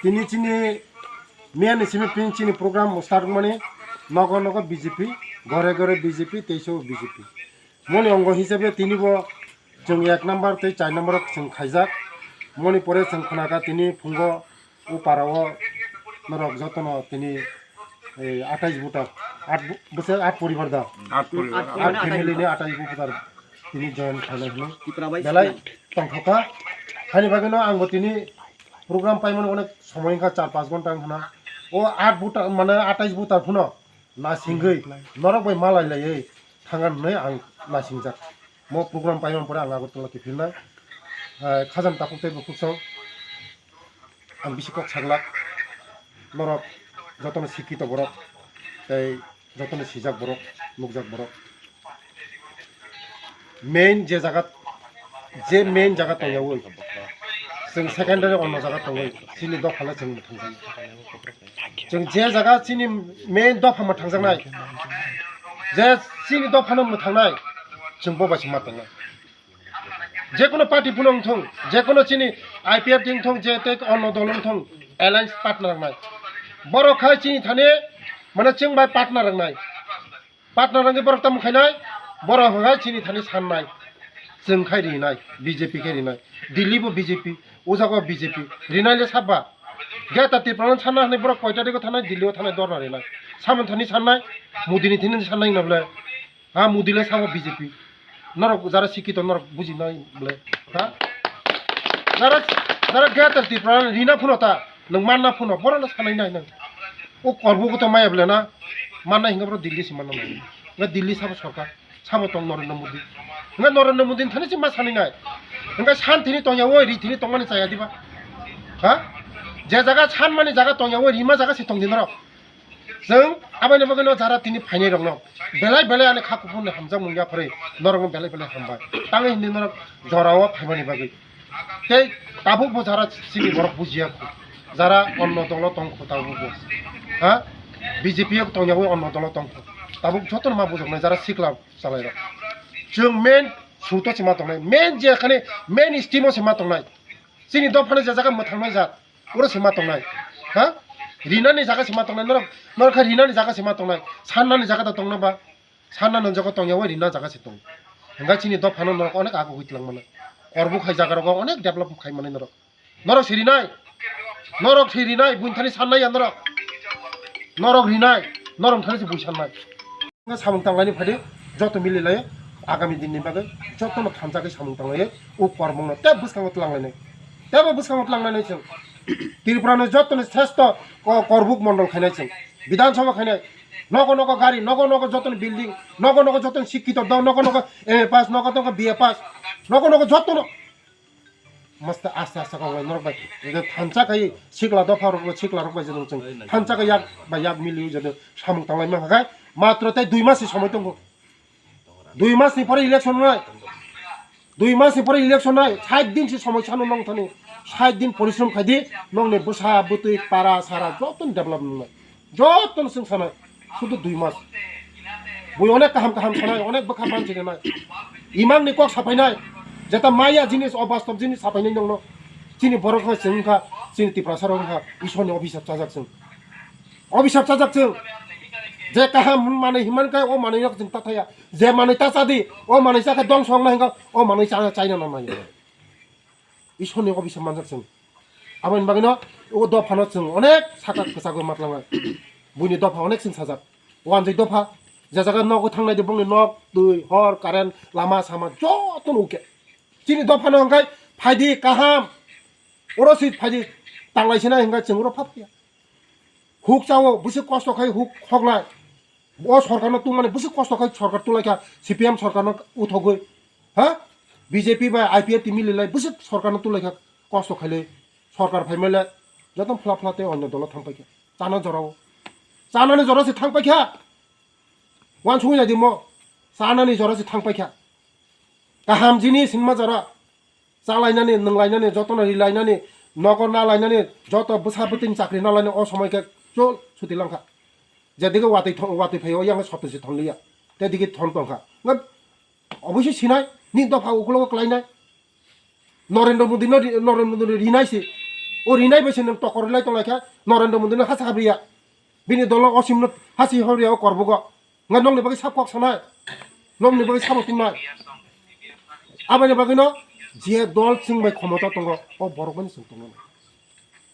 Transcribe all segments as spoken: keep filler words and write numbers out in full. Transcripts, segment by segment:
Tini chini miya ni simi pin chini program start mani nogo nogo B J P, gore gore B J P, teiso B J P. Moni ongo hisabe tini bo chwng ek number tei char number o chwng khaijak. Moni pore chwng khwnaka tini phungo o para o norok jotono tini, eh, atais voter, at bo-, bwswk at poribar da? At poribar. At family ni atais voter tini join khainai hwnwi. Belai tongthokha. Hani bagwino ang bo tini program paimani onek somoi wngkha, char panch ghonta wngkha na. O at voter, mane atais voter phano nasingwi norok bai malai laiwi thangan hwnwi ang nasingjak. Mo program paimani pore ang Agartala kiphilnai. Eh, khajam takhuk tei bukhuk song. Ang bisi kok saglak. Norok jotono sikito borok tei jotono sijak borok, nukjak borok. Main je jaga, je main jaga tongyawi, chwng secondary onno jaga tongwi chini dophano chwng mwthangjaknai. Chwng je jaga chini main dopha mwthangjaknai, je chini dophano mwthangnai, chwng bo bai se ma tongnai. Jekono party phano wngthung, jekono chini I P F T wngthung, je tei onno dol wngthung, alliance partner wngnai. Borok khai chini thani, mane chwng bai partner wngnai. Partner wngwi borok tamo khainai, borok hwnkhai chini thani sannai. Chwng khai rinai, B J P khai rinai. Delhi bo B J P, o jaga B J P. Rinai le saba. Greater Tipraland sanna hwnwi borok koita dego thanai, Delhi o thanai, dorna rinai. Samon thani sannai, Modi ni thani sannai wngna bwle. Ha, Modi le sabo B J P. Norok jara sikito norok bujinai bwle. Ha? Jara, jara Greater Tipraland rina phano ta, nwng manna phano, borok no sanai nai nwng. O korbo goto maya bwle na, manna hinga borok Delhi se manna nai. Nga Delhi sabo sorkar, sabo tong Narendra Modi. Nga Narendra Modi ni thani se ma sanai nai. Nga san thini tongya oi, ri thini tongmani chaya diba. Ha? Je jaga san mani jaga tongya oi, rima jaga se tong di norok. Chwng aboni bagwino jara tini phainai rokno belai belai ani kha kuphurni hamjakmung yapharwi norokno belai belai hambai. Tangwi hindi norok jorao phaimani bagwi. Tei tabukbo jara chini borok bujiya khu. Jara onno dolo tong khu tabukbo. Ha? B J P o tongyawi onno dolo tong khu. Tabuk jotono ma bujoknai jara sikla chalairok. Chwng main suto se ma tongnai. Main je khani main stream o se ma tongnai. Chini dophano je jaga mwthangnai jat. Oro se ma tongnai. Ha? Rinani jaga se ma tongnai. Norok, norok khe rinani jaga se ma tongnai. Sannani jaga da tongna ba? Sannani jaga tongya bai rina jaga se tong. Hingga chini dophano norok onek ago hui tlang mano. Korbo khai jaga rogo onek develop khai mani norok. Norok se rinai. Norok se rinai, buini thani sannai ya norok. Norok rinai. Norok thani se bui sannai. Samung tanglaini phadi joto mililai agami dinni bagwi jotono thansa khe samung tanglai o kormongno tei bwskango twlanglainai tei bo bwskango twlanglainai chwng Tripura no jotono sreshto ko-, korbuk mondol khainai chwng Bidhan Sabha khainai nogo nogo gari nogo nogo jotono building nogo nogo jotono sikito dok nogo nogo M A pass nogo nogo B A pass nogo nogo jotono Masta aste aste kok bai norok bai. Thansa kai sikla dopha rok sikla rok bai jadong chwng. Thansa kai yak bai yak mili jadong samung tanglai ma khakai. Matro tai dui mas ni somoi tongo. Dui mas ni pore election nai. Dui mas ni pore election nai. Sait din si somoi sano nong thani. Sait din porishrom khai di. Nong ni bwsa bwtwi para sara joto ni develop nang nai. Jotono chwng sanai, sudu dui mas. Bui onek kaham kaham sanai, onek bwkha manchini nai. Imang ni kok sapainai, jeta maya jinis, obastob jinis sapainai nongno. Chini borok no chwng wngkha, chini Tiprasa rok wngkha, Ishwar ni obhisap chajak chwng. Obhisap chajak chwng. Je kaham manwi himan khe o manwi rok chwng ta thaya. Je manwi ta chadi, o manwi chakhe dongso wngnai hwnkha, o manwi chana chaina nangnai. Ishwar ni obhisap manjak chwng. Aboni bagwino o dophano chwng onek saka kwchagwi matlangnai. Buini dopha onek chwng sajak. Wanjwi dopha, je jaga nogo thangnai de bongni nok, twi, hor, current, lama, sama jotono uke. Chini dophano hwnkhe phaidi kaham. Oro si phaidi tanglai sinai hwnkhe chwng oro phap ya. Huk chao, bwswk kosto khai huk hoklai. O sorkarno tungmani bwswk kosto khai sorkar tulaikha, C P M sorkarno uthogwi, ha? B J P bai I P F T mililai bwswk sorkarno tulaikha, kosto khailai sorkar phaimale joto phla phla tei onno dolo thangpaikha. Chana jorao. Chanani jora se thangpaikha. Wansugwi naidi mo. Chanani jora se thangpaikha. Kaham jinis hinma jora. Chalainani, nwnglainani, jotono rilainani, nogo nalainani, joto bwsa bwtwini chakri nalainani o somoi khe chul suti langkha. Jedige watwi tho-, watwi phaio, yang soto se thonliya. Tedige thon tongkha. Nga oboise sinai, ni dopha uklogo klainai. Narendra Modi no ri-, Narendra Modi no rinai se. O rinai bai se nwng tokor rinai tonglaikha, Narendra Modi no hasa habriya. Bini dolo Osim no hasi habriya o korbugo. Nga nokni bagwi sab kok sanai. Nokni bagwi sabo tinmai. Aboni bagwi no je dol chwng bai khomota tongo, o borok bai no chwng tongo.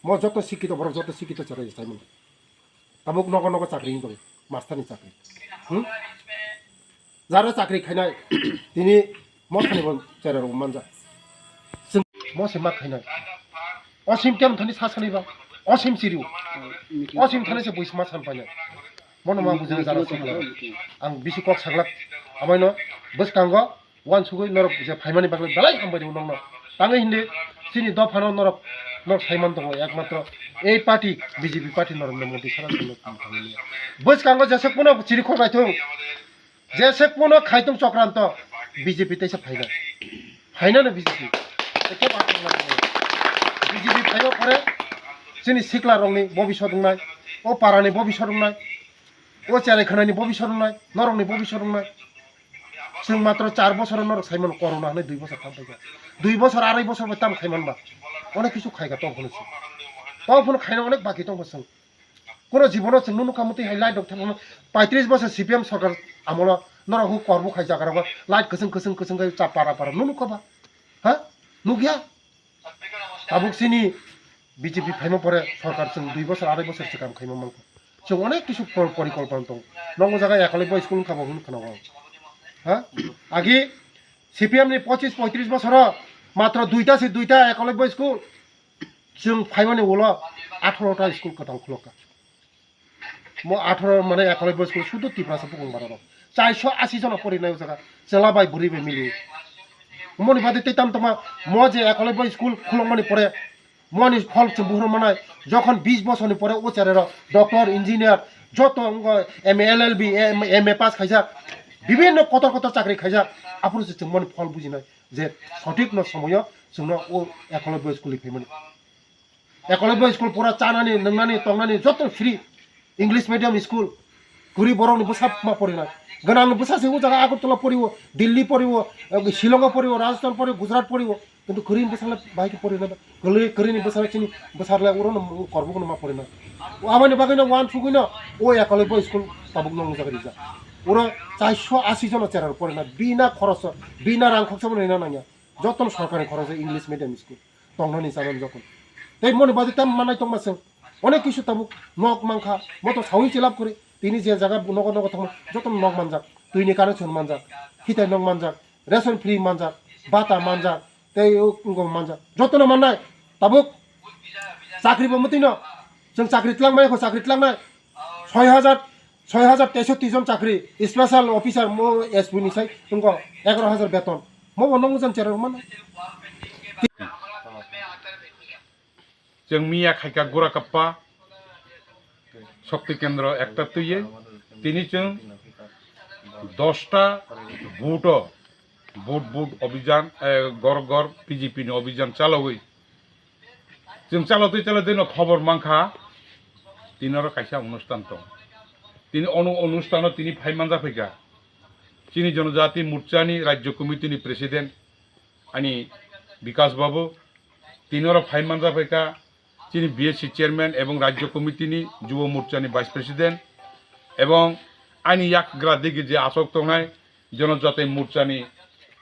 Mo joto sikito borok, joto sikito chwrai saimano. Tabuk nogo nogo chakri wng tong, master ni chakri. Hmm? Jara chakri khainai, tini mothani bo chera rok manja. Chwng mo se ma khainai. Osim tem thani sa sani ba. Osim siriu. Osim thani se buisma san painai. Mono ma bujina jara sikla. Ang bisi kok saglak. Amaino bwskango Wansugwi norok je phaimani bagwi belai hambai rw nokno. Tangwi hindi chini dophano norok, norok saiman tongo, ekmatro ei party, B J P party Narendra Modi sara sino tong thangmani. Bwskango jesek pono chirikhok naithung, jesek pono khaitung chokranto B J P teisa phaina. Phainano B J P. Ekhe ba thangna tongo. B J P phaima pore chini sikla rokni bobisot wngnai, o parani bobisot wngnai, o cherai khanani bobisot wngnai, norokni bobisot wngnai. Chwng matro char bosoro norok saimano corona hinwi dui bosor thang paikha. Dui bosor, arai bosor bai tamo khaiman ba. Onek kisu khaikha tong phano chwng. Tong phano khaina onek baki tong phano chwng. Kono jibono chwng nukha mutwi hai light rok thangma paitris bosor C P M sorkar amolo norok hu korbu khai jaga rogo light kwchwng kwchwng kwchwng khai cha para para nukha ba. Ha? Nukya? Tabuk chini B J P phaima pore sorkar chwng dui bosor, arai bosor se kam khaima mankha. Chwng onek kisu por-, porikolpona tongo. Nokno jaga Ekalobya school wngkha bo hwnwi khwnao ang. Ha? Agi C P M ni pochis poitris bosoro matro duita se duita Ekalobya school. Chwng phaimani ulo atharo ta school kwtal khulokha. Mo atharo mane Ekalobya school sudu Tiprasa bukung bara rok. Chairso asi jona porinai o jaga. Chwla bai bwrwi bai mili. Moni bade tei tam tama mo je Ekalobya school khulokmani pore moni phol chwng buhur manai. Jokhon bis bosorni pore o cherairok doctor, engineer, joto wngkha M A, L L B, M A pass khaijak. Bibinno kotor kotor chakri khaijak. Aphuru se chwng moni phol bujinai je sothik no somoyo chwngno o Ekalobya school ni phaimani. Ekolobya school pura chanani, nwngnani, tongnani joto free. English medium school. Kwrwi borokni bwsa ma porinai. Gwnangni bwsa se o jaga Agartala poriwo, Delhi poriwo, eh, Shillong poriwo, Rajasthan poriwo, Gujarat poriwo. Kintu kwrwini bwsala bahai khe porinai ba. Kwrwi, kwrwini bwsala chini bwsarle urono korbukono ma porinai. O aboni bagwino wansugwino o Ekolobya school tabuk nong jaga rijak. Uro chairso asi jona chera porinai. Bina khoroso, bina rang khoksa bo nina nangya. Jotono sorkarni khoroksa English medium school tongnani chanani jotono. Tei moni badi tam manai tongma chwng. Onek kisu tabuk nok mankha, moto sawi chilap kori. Tini je jaga nogo nogo thangma jotono nok manjak. Twini connection manjak. Hitai nok manjak. Ration free manjak. Bata manjak. Tei o wngkok manjak. Jotono mannai. Tabuk chakri bo mwtwino. Chwng chakri twlang maya kho chakri tlangnai. Soi hajar, soi hajar teishotti jon chakri, special officer mo S P ni sai wngkha egaroh hajar beton. Mo bo nokmujang cherok mano. Chwng miya khaikha Gurakappa Shakti Kendra ekta twiwi. Tini chwng dosta vote o, vote, vote obhijan, eh, ghor ghor B J P ni obhijan chalawi. Chwng chalotwi chalotwino khobor mankha, tini oro kaisa onusthan tong. Tini ono onusthano tini phai manja phaikha. Chini Jonojati Morchani Rajya Committee ni President ani Bikash Babu, tini oro phai manja phaikha. Chini B S C Chairman ebong Rajya Committee ni Jubo Morchani Vice President ebong ani yakgra digi je asok tongnai Jonojati Morchani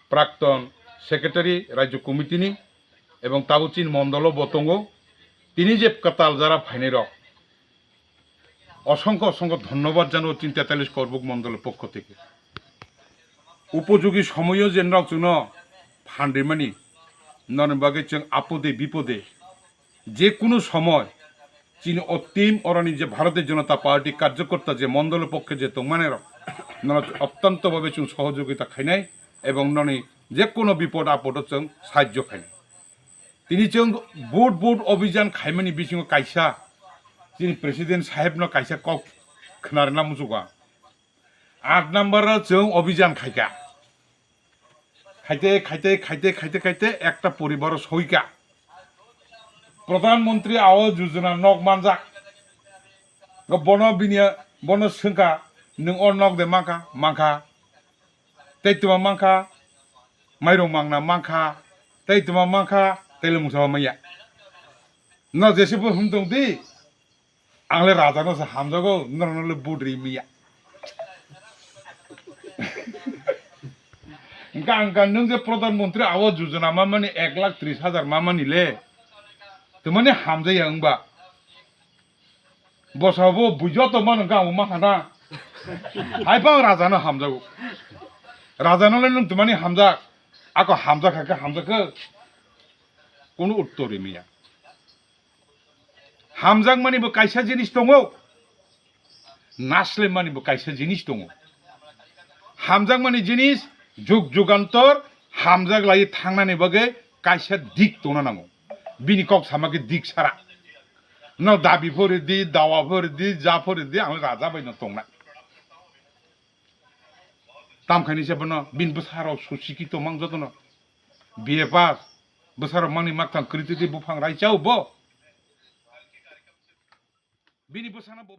Prakton Secretary Rajya Committee ni, ebong tabuk chini mondolo bo tongo. Tini je kwtal jara phainai rok, osongkho osongkho dhonnobad jano chini tetalis Korbuk mondolo pokho theke. Upojogi somoyo je norok chwngno phan rimani, norokni bagwi chwng apode bipode je kunu somoy chini o team oroni je Bharatiya Janata Party karjokorta je mondolo pokhe je tongmani rok, norok ottonto bhabe chwng sohojogita khainai ebong noni je kunu bipod apodo chwng sahajjo khainai. Tini chwng vote, vote obhijan khaimani bisingo kaisa chini President sahebno kaisa kok khwnarwna muchungo ang. Aat number o chwng obhijan khaikha. Khaite, khaite, khaite, khaite, khaite ekta poribaro soikha. Pradhan Mantri Awas Yojana nok manjak. Bono bini, bono swngkha, "Nwng o nok de mankha?" "Mankha." "Tei twma mankha?" "Mairung mangna mankha." "Tei twma mankha?" "Tei le mungsa maya." No jese bo hum tong di. Ang le raja no se hamjago, no no le budri miya. Hingke ang ka nwng je Pradhan Mantri Awas Yojana mamani ek lakh tris hajar mamani le. Tumani hamjaya wngba. Bosabo bujo to mano hingke ang ma khana. Hai pa raja no hamjago. Raja no le nwng tumani hamjak. Ako hamjak hakhe hamjak khe. Kono uttor rimiya. Hamjakmani bo kaisa jinis tongo, naslemani bo kaisa jinis tongo. Hamjakmani jinis jug jugantor hamjak lai thangnani bagwi kaisa dik tongna nango. Bini kok sama khe dik sara. No dabi phori di, dawa phori di, ja phori di, ang raja bai no tongnai. Tamkhaini se bono bini bwsarok susikito mang jotono. B A pass, bwsarok mangni makthang kwrwi twi twi buphang raisa o bo. Bini bwsano bo